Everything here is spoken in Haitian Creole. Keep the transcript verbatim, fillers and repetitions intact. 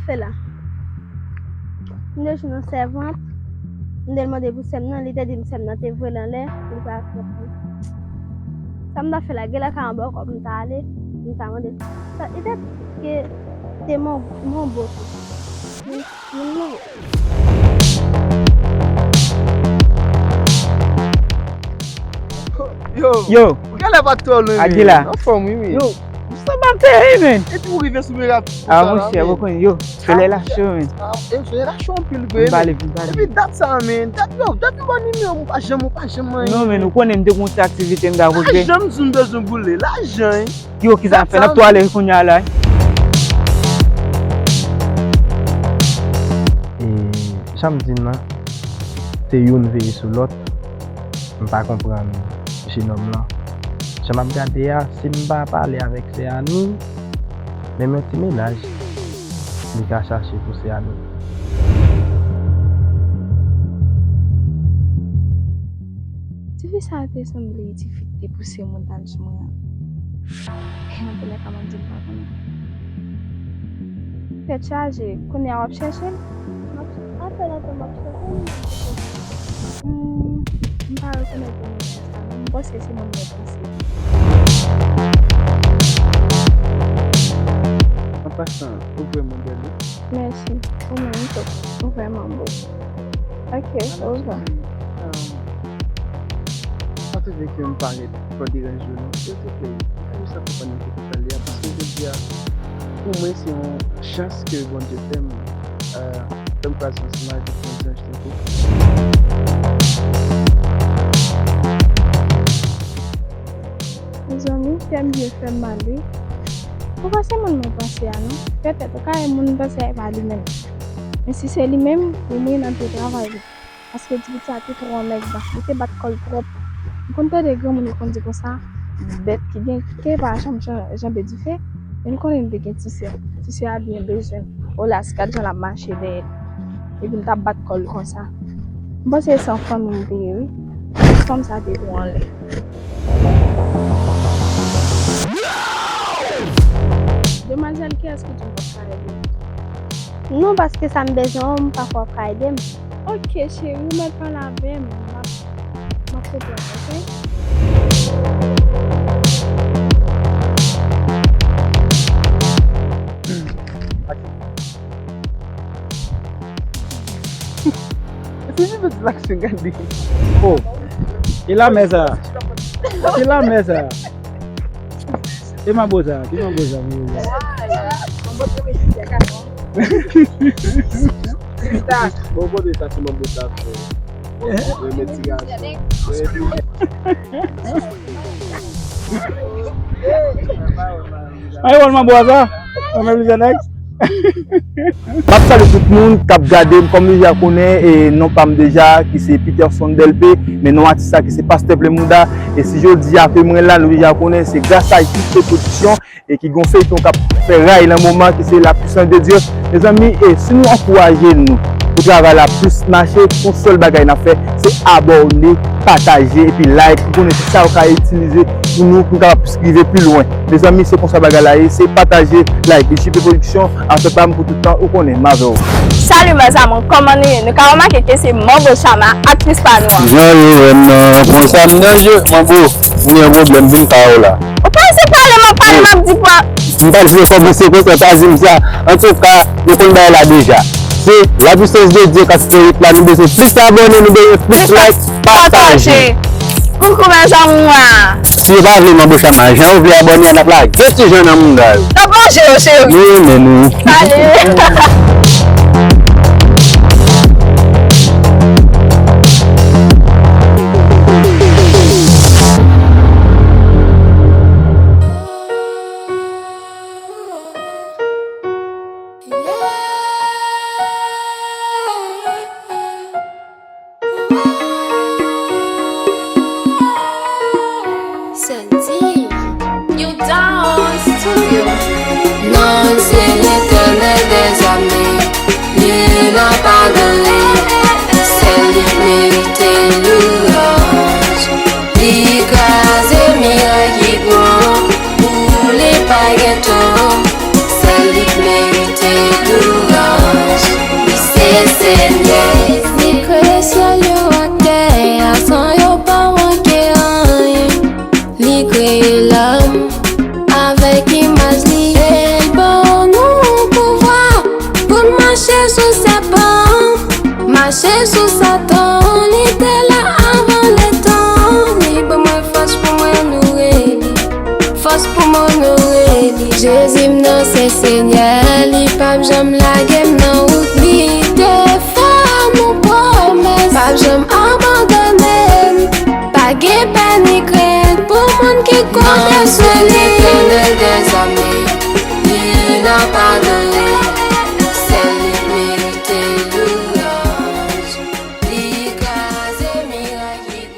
Fè la. M te jwenn yon sèvant. M te mande pou sè m nan, li te di m sè m nan te voye l anlè, li pa t konprann. Sa m ta fè la, gen lè ka anba kòb m ta ale, m ta mande. Sa, li te ke te mon, mon bo tou. Moun, moun, moun. Yo, yo. Ou genlè pa t twò lwen, Aguila. Anfòm, wi, wi. Yo, sa pa m te, hey, man. Epi ou rive sou Mera. Ah, monchè, ou konnen, yo. Solèy la cho, men. Ah, e solèy la cho anpil vre, men. Vin pale, vin pale. Epi dat sa, men. Dat, yo, dat ou ban nimewo, m pa janm, ou pa janm manyen. Non, men, ou konnen m te gon ti aktivite m t ap okipe. Pa janm di m bezwen boule. Lajan, wi. Yo, kisa n ap fè? N ap tou ale kounye a la, wi. E, jan m di n nan, se youn veye sou lòt. M pa konprann jenòm lan. Jan m ap gade a, si m pa pale avèk sè Annie, menm yon ti mennaj, li ka chache pou sè Annie. Tifi sa a te sanble tifi ki te pouse montann sou mwen an. E anpil lè ka mwen di m pa konnen. Tèt chaje, kounye a w ap chèche l? M ap, apre lontan m ap chèche l, m ap chèche l. Hmm, m pa rekonèt moun nan sa, non. M panse se moun mwen panse. An pasan, ou vrèman bèl, wi. Mèsi. Ou menm tou. Ou vrèman bo. Ok, orevoir. Mwen te vle ke m parèt fò deranje w non. Silvouplè, pa jis akonpanye m pou konprann li a, paske jodi a, pou mwen, se yon chans ke Bondye fè m, euh, fè m kwaze ansanm avèk yon zanj tankou w. Mezanmi, kè m byen fè m mal, wi. Ou pa se moun mwen panse a, non. Petèt, ou ka wè moun panse a e pa li menm. Men si se li menm, li mouri nan pye travay li. Paske ti pitit sa te twò nèg la. Li te bat kò l twòp. M konn tande granmoun yo konn di konsa, bèt ki gen ke pa janm jan-, janbe dife. Men n konnen n te gen ti sè. Ti sè a byen bezwen l. Olas, gad jan l ap mache dèyè l. Epi l t ap bat kò l konsa. M panse se yon fanmi m te ye, wi. Fanm sa te twò anlè. Demwazèl, kiyès ki di w p ap ka ede m? Non, paske sa m bezwen an, m pa kwè w ap ka ede m. Ok, cheri, ou mèt pale avè m. M ap, m ap konprann, ok? Se jis yon ti aksyon, gade. Oh. E lanmè sa. E lanmè sa. E manbo sa. Ki manbo sa, manbo sa? Bon, kote sa, se manbo sa, frè. Renmen ti gason. Ay, wòl manbo a sa. Mwen menm, Lizenex. M ap salye tout moun k ap gade m, kòm nou deja konnen, e non pa m deja, ki se Peterson Delpé, men non atis la ki se Pastè Plemouda. E si jodi a ke mwen la, nou deja konnen, se gras a J P Production, e ki gon feyton k ap fè ray nan moman, ki se La Puissance de Dieu. Mezanmi, e si nou ankouraje nou pou travay la plis mache, yon sèl bagay n ap fè, se abòne, pataje, epi like. Ou konnen se sa yo ka itilize pou nou, pou nou kapab plis rive pi lwen. Mezanmi, se konsa bagay la ye, se pataje, like. J P Production, afè pa m pou tout tan, ou konnen, m avè w. Salut mes amours, kòman nou ye? Nou ka remake ke se Manbo Chama, aktris pa nou an. Jan yo wè m nan, konsa m danje, Manbo, m gen yon pwoblèm, vin pa w la. Ou pa eseye pale, m ap pale, m ap di pou a- M pa t vle kòmanse konsa, pa di m sa. Antouka, nou konn bagay la deja. Se La Puissance de Dieu k ap fè hit la, nou bezwen plis abòne, nou bezwen plis like, pataje. Koukou mes amours. Si yo pa vle Manbo Chama, jan yo vle abòne a, n ap lage ti jan nan mouda yo. N ap manje yo, cheri. Nou renmen nou. Salut.